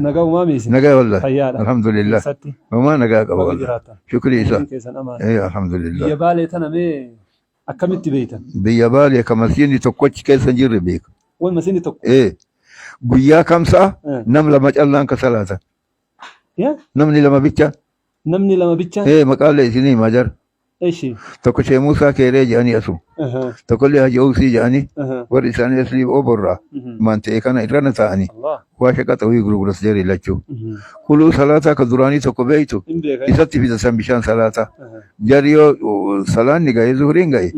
Nagaa uumaa miisi. Nagaa wallahi. Fayyaadha. Alhamdulillah. Eessatti? Homaa nagaa qaba Baga wallahi. jiraattan. Shukrii isaa. Umriin keessan amaana. Alhamdulillah. Biyya Baalee tana mee akkamitti beektan? Biyya Baalee ka masiinni tokkochi keessa hin jirre beeka. Way masiinni tokko. Guyyaa kamsaa nam lama callaan ka salaatan. Yaa? Namni lama bicha. Namni lama bicha. Maqaalee isinii himaa jara. Eshi. Tokko Shee Muusaa Keeree jedhanii asu. Tokkollee Haji Ousii jedhanii warri isaanii aslii oborraa maan ta'e kana irrana taa'anii Allah. waa shaqaxa wayii gurguras jarri lachuu. Kuluu salaataa ka duraanii tokko beektu Hin beeka. isatti fida san bishaan salaataa. Jarri yoo salaanni ga'e zuhriin ga'e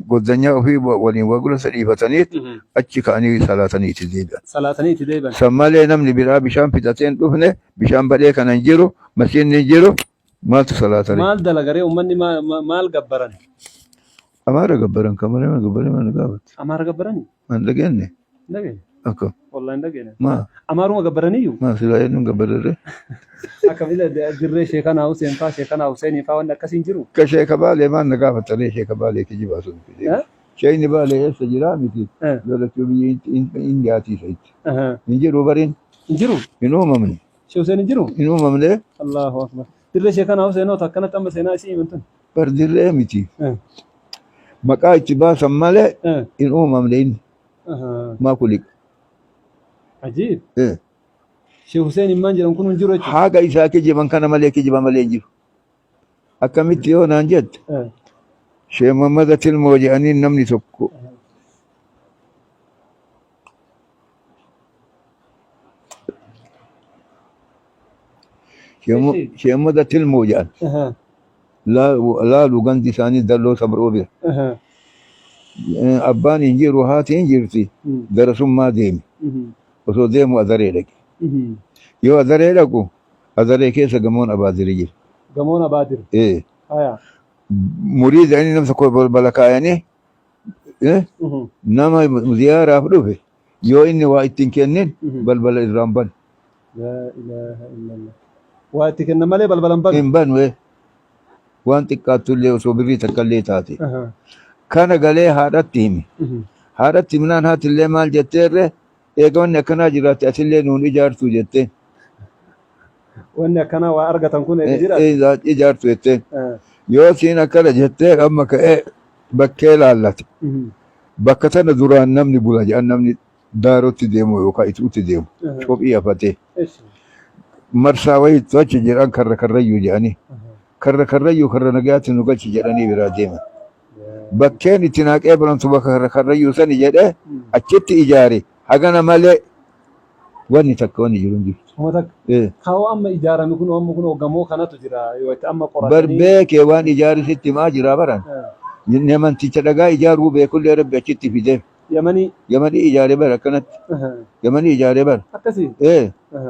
goddanyaa ofii waliin waa gurasa dhiifataniit achi ka'anii salaatanii itti deebi'an. Salaatanii itti deebi'an. San malee namni biraa bishaan fidatee hin dhufne bishaan badhee kana hin jiru masiinni hin jiru Maaltu salaata ree? Maal dalagaree uummanni maal gabbaran? Amaara gabbaran kan malee maal gabbaran maal gaafate? Amaara gabbaranii? Maal dhageenye? Hin dhageenye. Akka Wallahi hin dhageenye. maa Amaaruma gabbaraniyyuu? maa silaa eenyuun gabbararree? Akka bila dirree Sheekanaa Huseen faa Sheekanaa Huseenii faa wanni akkasii hin jiru? Ka sheeka baalee maal na gaafata ree sheeka baalee kijibaa sun. Eh? Sheekni baalee eessa jiraa miti? Eh. Lolachuu biyya Indiyaatii isa itti. Aha. Hin jiru bariin Hin jiru? hin uumamne. Sheekh Huseen hin jiru? Hin uumamne. Allahu akbar. Dirree sheekanaa Huseen hoo akkanatti amma seenaa isii himan tun. Bar dirree miti. Maqaa itti baasan malee hin uumamne inni. Maa kuliqa. Ajiib. Sheekh Huseen himmaan jedhan kun hin jiru jechuudha. Haga isaa kijiban kana malee kijiba malee hin jiru. Akkamitti yoo naan jette Sheekh Muhammad Tilmoo jedhanii namni tokko Sheekh Muhammad Tilmoo jedhan. Laalu gandi isaanii dalloo sabroo bira. Abbaan hin jiru haati hin jirti darasummaa deeme. Osoo deemu adaree dhaqe. Yoo adaree dhaqu adaree keessa gamoon abaadiri jira. Gamoon abaadir. Ee. Haya. Muriida inni nam tokko balbala kaayanii nama ziyaaraaf dhufe yoo inni waa itti hin kennin balbala irraa hin banu. Laa ilaaha illallah. Waa itti kenna malee balbala hin banu. Hin banu Waan xiqqaattu illee osoo birrii takka illee taate. Kana galee haadhatti himi. Haadhatti himnaan haati illee maal jetteerre eega wanni akkanaa jiraatte atillee nuun ijaartu jetteen. Wanni akkanaa waa argatan kun eega jiraate. Ijaartu jetteen. Yoo siin akkana jettee amma ka'ee bakkee laallate. Bakka tana duraan namni bula jedhan namni daarotti deemu yookaan ituutti deemu. Kophii hafatee. Marsaa wayiitu achi jedhan karra karrayyuu jedhanii. Karra karrayyuu karra nagayaatti nu galchi jedhanii biraa deeman. Bakkeen itti naa qeebalamtu bakka karra karrayyuu sani jedhee achitti ijaare hagana malee wanni takka wanni jiru hin jirtu. Kuma takka. Kaawoo amma ijaarame kun amma kun gamoo kanatu jira yoo itti amma Bar qoratanii. beekee waan ijaare sitti himaa jira baran. Namanticha dhagaa ijaaruu beekullee rabbi achitti fide. Yamanii. Yamanii ijaare bara akkanatti. Yamanii ijaare bara. Akkasii.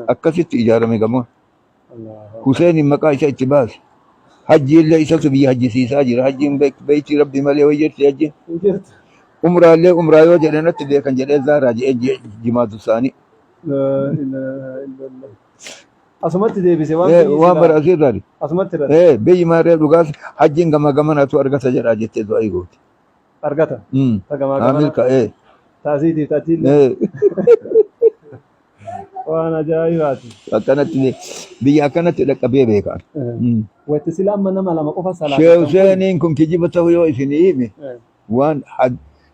Akkasitti ijaarame gamoon. Huseeniin maqaa isa itti baase. Hajji illee isatu biyya hajjisiisaa jira. Hajjiin beektii rabbi malee hoy jirti hajjiin. Hin jirtu. Umraallee umraa yoo jedhe natti beekan jedhee zaaraa jedhee jimaatu isaanii. Laa ilaaha illallah. Asumatti deebise waan biyyi Waan silaa bara asirraati. asumatti irratti Biyyi maarree dhugaas hajjiin gama gamanatu argata jedhaa jettee du'aa gooti. Argata. Ta gamaa Haa gamana milka. taasiitiif tachiillee waan ajaa'ibaati. Akkanatti biyya akkanatti dhaqqabee beeka. Watti sila amma nama lama qofa Sheekh salaatan kun. Huseeniin kun kijiba ta'uu yoo isin hime waan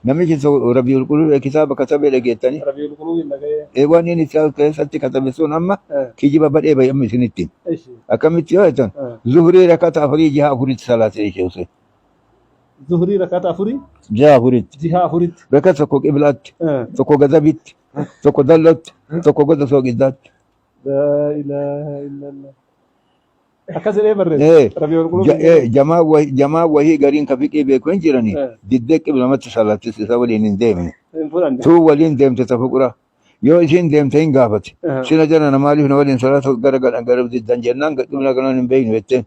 namichi tokko Rabiul Quluub kitaaba katabee dhageettanii. Rabiul Quluub dhaga'ee. Waan inni isaa keessatti katabe sun amma kijiba badhee bahe amma isinitti hime. Akkamitti yoo jettan zuhrii rakata afurii jiha afuritti salaatee Sheekh Huseen. Zuhrii rakata afurii Jiha afuritti. Jiha afuritti. Rakata tokko qiblaatti, tokko gazabitti, tokko dallotti, tokko goda sooqiddaatti. Laa ilaaha illallah. Akkas jedhee barreesse. Rabiul Quluub. Jamaa wahii gariin ka fiqii beeku hin jirani. Diddee qiblamatti salaattis isa waliin hin deemne. Hin fudhanne. Tuu waliin deemte ta fuqura. Yoo isiin deemte hin gaafate. Sina jala na maaliif na waliin salaata gara galan gara diddan jennaan qibla galan hin beeknu jetteen.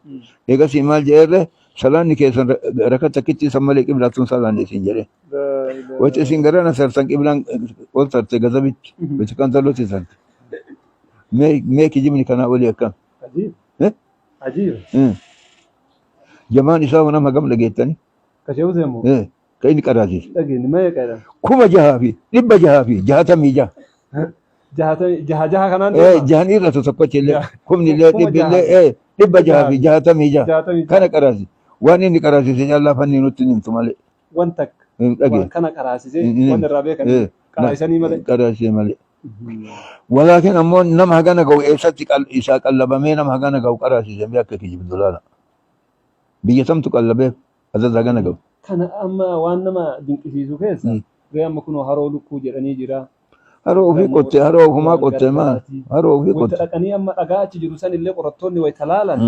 Eegasii maal jedheerre salaanni keessan raka takkitti isan malee qiblaa tun salaanni isin jedhe. Wacce isin gara na sartan qiblaan ol tarte gazabitti. Wacce kan tollotti tarte. Mee kijibni kanaa olii akkam. Ajiib. Eh? Ajiib. Jamaan isaa nama hagam dhageettani? Kashee Huseen moo? Kan inni qaraasiise. Dhageenye meeqa jedhan? 6666. Jaha jaha kanaan Ee deema. jahan irratu tokkochi illee kumni illee Kuma dhibbi illee jaha. ee 666. 66. Kana qaraasi. Waan inni qaraasise callaa fanni nutti hin himtu malee. Wan takka. Hin Waan dhageenye. kana qaraasisee Hin waan himtu. irraa beekan Ee qaraasisanii malee. Qaraasise malee. Walaakin ammoo nama hagana ga'u eessatti isaa qallabamee nama hagana ga'u qaraasise mee akka kijibdu laala. Biyya tamtu qallabeef azaza hagana ga'u. Kana amma waan nama dinqisiisu keessa ree amma kunoo haroo lukkuu jedhanii jira. Haroo ofii Gamoo qotte haroo ofumaa waan qotte maa gargaraati. haroo ofii Wayita qotte. dhaqanii amma dhagaa achi jiru san illee qorattoonni wayita laalan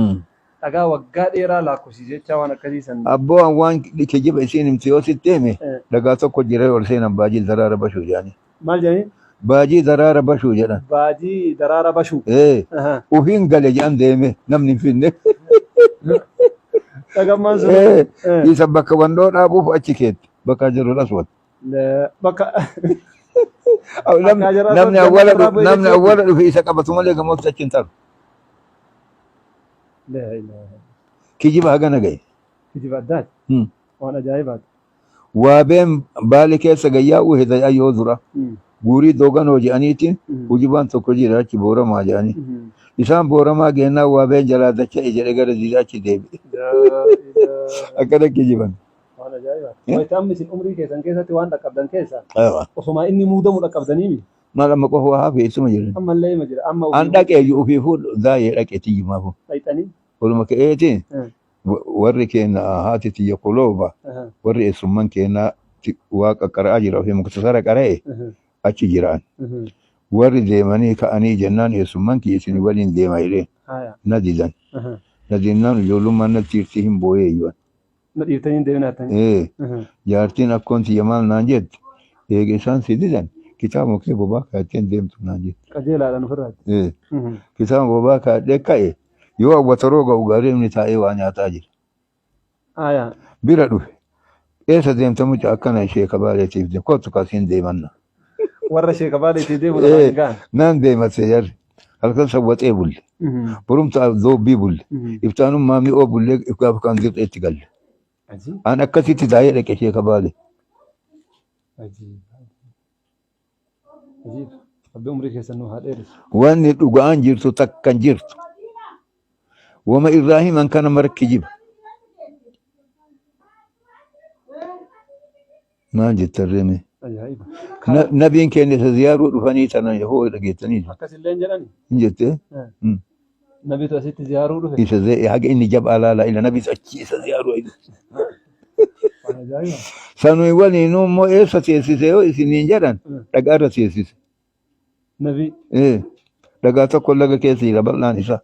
dhagaa waggaa dheeraa lakkoofsise jechaa waan akkasii san. Abboo an waan kijiba isiin himte yoo sitti hime dhagaa tokko jira ol seenan baajii daraara bashuu jedhanii. Maal jedhanii? Baajii daraara bashuu jedhan. Baajii daraara bashuu. Ee ufiin gale jedhan deeme namni hin finne. Dhagammaan sun. Ee isa bakka wandoo dhaabuuf achi keetti bakka jiru aswad. Bakka Akka jara Namni aswad awwala ganna irraa bu'e namni jechuudha. awwala dhufe isa qabatu malee gamootti achi hin taru. Laa ilaaha. Kijiba hagana gahe. Kijiba addaati. Waan ajaa'ibaati. Waabeen baali keessa gayyaa'uu heda yoo dura. Guurii dooganoo jedhaniitiin hujibaan tokko jira achi booramaa jedhanii. Isaan booramaa geennaan waabeen jalaa dacha'e jedhe gara diidaa achi deebi'e. Laa ilaaha. Akkana kijiban. Waan ajaa'ibaati. Wayita amma isin umrii keessan keessatti waan dhaqqabdan keessa osuma inni muudamu dhaqqabdaniimi. Maal amma qofa waa hafe isuma jiran. Ammallee ima jira. Amma An dhaqee ofii fuudhu daayee dhaqee tiyyumaafu. Dhayxanii. Oluma ka'eetiin warri keenya haati tiyya kolooba warri eessumman keenya waaqa qara'aa jira ofii muktasara qara'e achi jiraan. Warri deemanii ka'anii jennaan eessumman kiyya isin waliin deema jedhee na didan. Na dinnaan ijoollummaan natti jirti hin booyee iyyuu. Na dhiiftanii hin deemin hattanii. Ee jaartiin akkoon tiyya maal naan jette eega isaan si didan kitaabuma kee bobaa kaa'attee hin deemtu naan jette. Qajeelaadhaan ofirraati. Ee kitaaba bobaa kaa'adhee ka'e yoo awwataroo ga'u gaarii inni taa'ee waa nyaataa jira. Bira dhufe eessa deemta mucaa akkana sheeka baaleetiif deem kottu kasiin deemanna. Warra sheeka baaleetiif deemu lafaan hin ga'an. Naan deematte jarri halkan sawwaxee bulle borumta doobbii bulle iftaanummaa mi'oo bullee gaafa kan dirqeetti galle. An akkasitti taa'ee dhaqe sheeka baale. Ajiib. Ajiib. Rabbi umrii keessan nu haa dheeressu. Wanni dhugaan jirtu takka hin jirtu. Wama irraa himan kana mara kijiba. Maal jettan reeme? Ajaa'iba. Nabiin keenya isa ziyaaruu dhufanii tana hoo dhageettanii Akkasillee hin jedhani. hin jettee? Nabitu asitti ziyaaruu dhufe. Isa haga inni jabaa laala ila nabiis achi isa ziyaaruu ayi. Waan ajaa'iba. Sanui waliinuu immoo eessa teessise yoo isiniin jedhan dhagaa irra teessise. Nabii. Ee, dhagaa tokko laga keessa jira bal'aan isaa.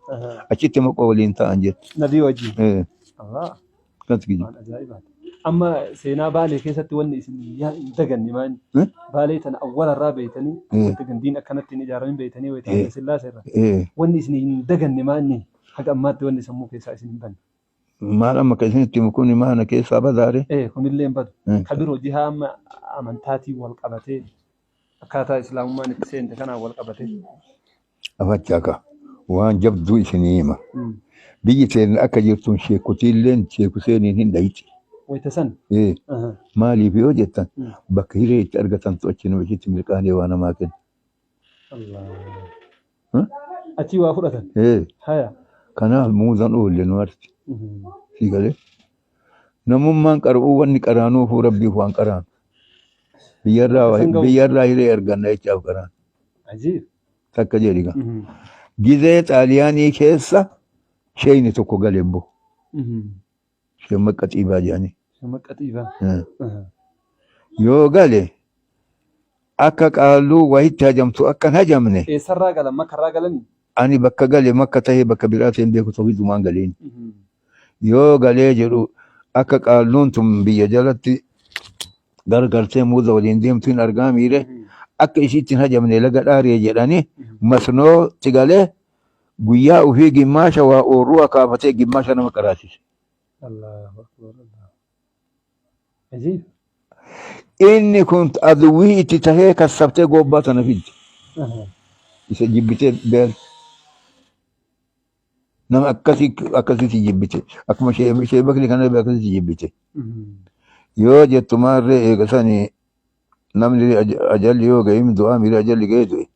Achitti moqoo waliin ta'an jetti. Nabii wajjin. Ee, Allah. akkas kijiba. Waan ajaa'ibaati. Amma seenaa Baalee keessatti wanni isin hin daganne maali? Eh? Baalee tana awwalarraa beeytanii Eh. wanta gandiin akkanatti hin ijaaramin beeytanii wayita Eh. Haayila Sillaasee irraa. Ee, Wanni isin hin daganne maali? Haga ammaatti wanni sammuu keessaa isin hin banne. maal amma kan isinitti himu kun maana keessaa badaare? Ee kunillee hin badu. Eh. Ka biroo jihaa amma amantaatiin wal qabatee akkaataa islaamummaan itti seente kanaan wal qabatee. Afachaa ka waan jabduu isinii hima. Biyyi teenya akka jirtuun sheekotiilleen sheekuseeniin hin dhayiti. Wayita san. Ee, maaliif yoo jettan bakka hiree itti argatantu achi nama achitti mirqaanee waa namaa kenna. Allah. Huh? Achii waa fudhatan. Ee, Haya. kanaaf muuzan oolle nu arti. Sii galee. Namummaan qara'uu wanni qaraanuufuu rabbiif waan qaraanu. Biyyarraa San ga'u. Biyyarraa hiree arganna jechaaf qaraanu. Ajiib. Takka jedhi gaa. Gizee Xaaliyaanii keessa sheeyni tokko gale immoo. Shemmakka Xiibaa jedhanii. Shamaqqa xiibaa. Yoo gale akka qaalluu wayitti hajamtu akka hin hajamne Eessarraa galan makkarraa galanii? ani bakka gale makka tahee bakka biraa ta'een beeku tawhiidumaan galeen. Yoo galee jedhu akka qaalluun tun biyya jalatti gargartee muuza waliin deemtu hin argaa miire akka isiitti hin hajamne laga dhaaree jedhanii masnootti galee guyyaa ofii gimmaasha waa oorruu akaafatee gimmaasha nama qaraasise. Allahu akbar. Allah. Ajiib. Inni kun aduwwii itti tahee kassabtee goobbaa tana fidde. Isa jibbitee beel. Nama akkasii akkasitti jibbite. Akkuma ishee bakli kana akkasitti jibbite. Yoo jettu maarree eega sanii namni ajalli yoo ga'e du'aa miira ajalli ga'e du'e.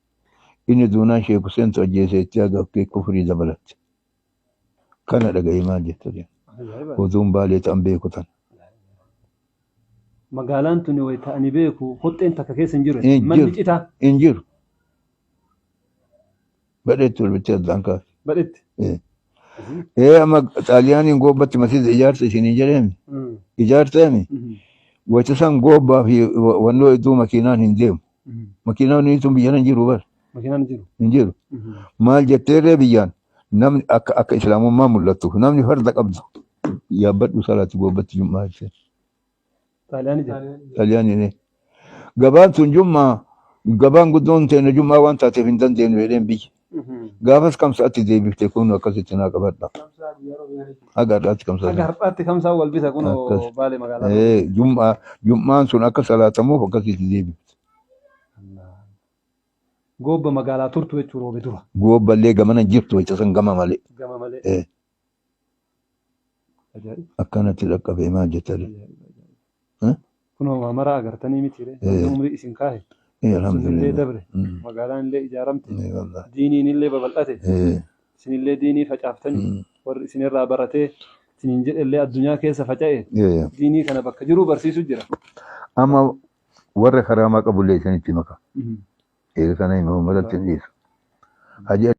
Inni duunaan Sheek Huseentu ajjeese jettee haga kufrii dabalatte. Kana dhaga'i maal jetta jedhe. Ajaa'iba. Oduun Baalee ta'an beeku tana. Magaalaan tuni wayita ani beeku hoxxeen takka keessa hin jiru. Hin Manni jiru. citaa Hin jiru. Badheetti ol bittee addaan kaase. badhetti. Ee amma Xaaliyaaniin goobbatti masiida ijaarsa isinii jedheemi. Ijaarteemi. Wayita san goobbaa fi wannoo iddoo makiinaan hin deemu. Makiinaan tun biyya hin jiru bar. Makiinaan hin jiru. Hin jiru. Maal jetteerree biyyaan namni akka akka islaamummaa mul'attu namni farda qabdu yaabbadhu salaati goobbatti jum'aa jettee. Xaaliyaanii jira. Xaaliyaaniin gabaan tun jum'aa gabaan guddoon teenya jum'aa waan taateef hin dandeenyu jedheen biyyi. Gaafas kamsaatti deebifte kun akkasitti naa qabadha. Haga har'aatti Haga kamsaa. har'aatti kamsaa wal bita kun Akkas. Baalee magaalaa. Ee jum'aa jum'aan sun akka salaatamuuf akkasitti deebifte. Goobba magaalaa turtu jechuun roobe dura. Goobballee gamana jirtu wayita san gama malee. Gama malee. Ee Ajaa'iba. akkanatti dhaqqabee maal jettanii. Ajaa'iba. Kunoo maamara agartanii miti ree. Ee. Umrii isin kaahe. Ee Sunillee alhamdulillah. dabre. Magaalaan illee ijaaramte. Ee wallahi. Diiniin illee babal'ate. Ee. Isinillee diinii facaaftanii. Warri isinirraa baratee isiniin jedhellee addunyaa keessa faca'e. Ee. Diinii kana bakka jiru barsiisu jira. Amma warra karaamaa qabullee isinitti maka. Eega kana himamu maratti hin dhiisu. Haji